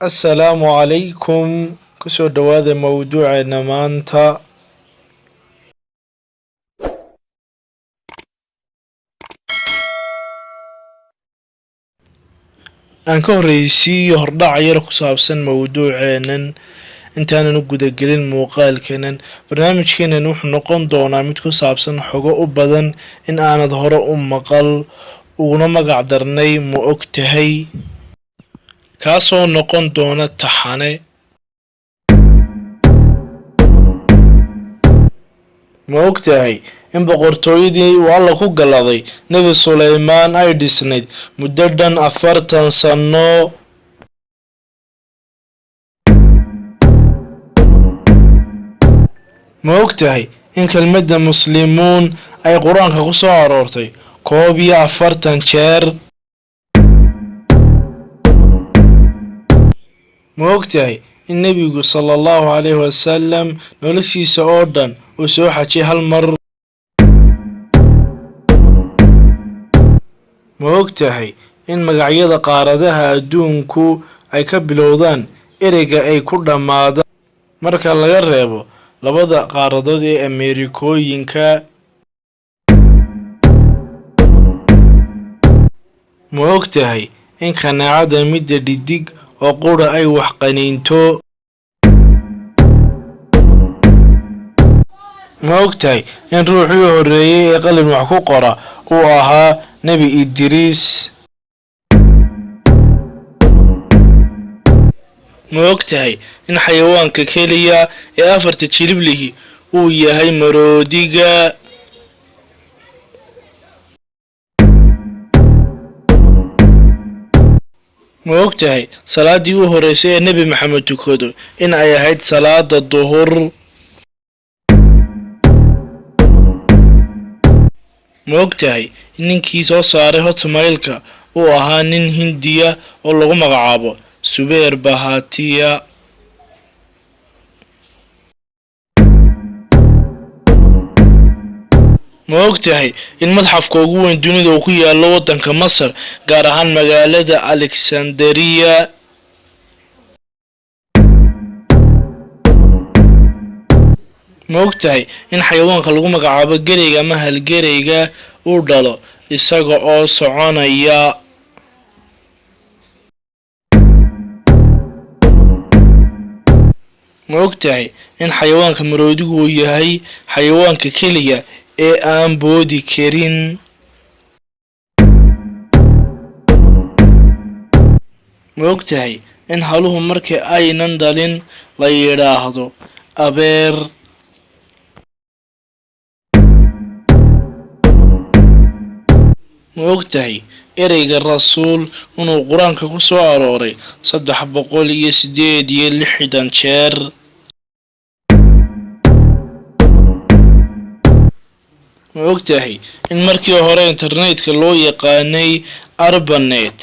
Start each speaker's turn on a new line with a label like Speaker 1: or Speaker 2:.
Speaker 1: Assalaamu calaykum, kusoo dhowaada mowduuceena maanta. Aan ka horreysiiyo hordhac yar ku saabsan mowduuceenan intaanan u gudagelin muuqaalkeenan. Barnaamijkeenan wuxuu noqon doonaa mid ku saabsan xogo u badan in aanad hore u maqal, uguna magac darnay Ma Og Tahay, kaasoo noqon doona taxane. Ma og tahay in boqortooyadii uu Alla ku galladay Nebi Suleymaan ay dhisnayd muddo dhan 40 sano? Ma og tahay in kelmadda muslimuun ay Qur-aanka ku soo aroortay 41 jeer? Ma og tahay in Nebigu sala allahu calayhi wasalam noloshiisa oo dhan uu soo xajay hal mar? Ma og tahay in magacyada qaaradaha adduunku ay ka bilowdaan ereyga ay ku dhammaadaan marka laga reebo labada qaaradood ee Ameerikooyinka? Ma og tahay in kaneecada midda dhedig oo qudha ay wax qaniinto? Ma og tahay in ruuxii u horreeyay ee qalin wax ku qora uu ahaa Nebi Idriis? Ma og tahay in xayawaanka keliya ee afarta jilib lihi uu yahay maroodiga? Ma og tahay salaaddii u horreysay ee Nebi Maxamed tukado in ay ahayd salaada duhur? Ma og tahay in ninkii soo saaray hotmailka uu ahaa nin Hindiya oo lagu magacaabo Subeer Bhatia? Ma og tahay in madxafka ugu weyn dunida uu ku yaallo waddanka Masar, gaar ahaan magaalada Alexandria? Ma og tahay in xayawaanka lagu magacaabo gereyga ama halgereyga uu dhalo isaga oo soconaya? Ma og tahay in xayawaanka maroodigu uu yahay xayawaanka keliya ee aan boodi karin? Ma og tahay in haluhu marka aynan dhalin la yidhaahdo abeer? Ma og tahay ereyga rasuul inuu Qur-aanka ku soo arooray 368 jeer? Ma og tahay in markii hore internetka loo yaqaanay ARPANET?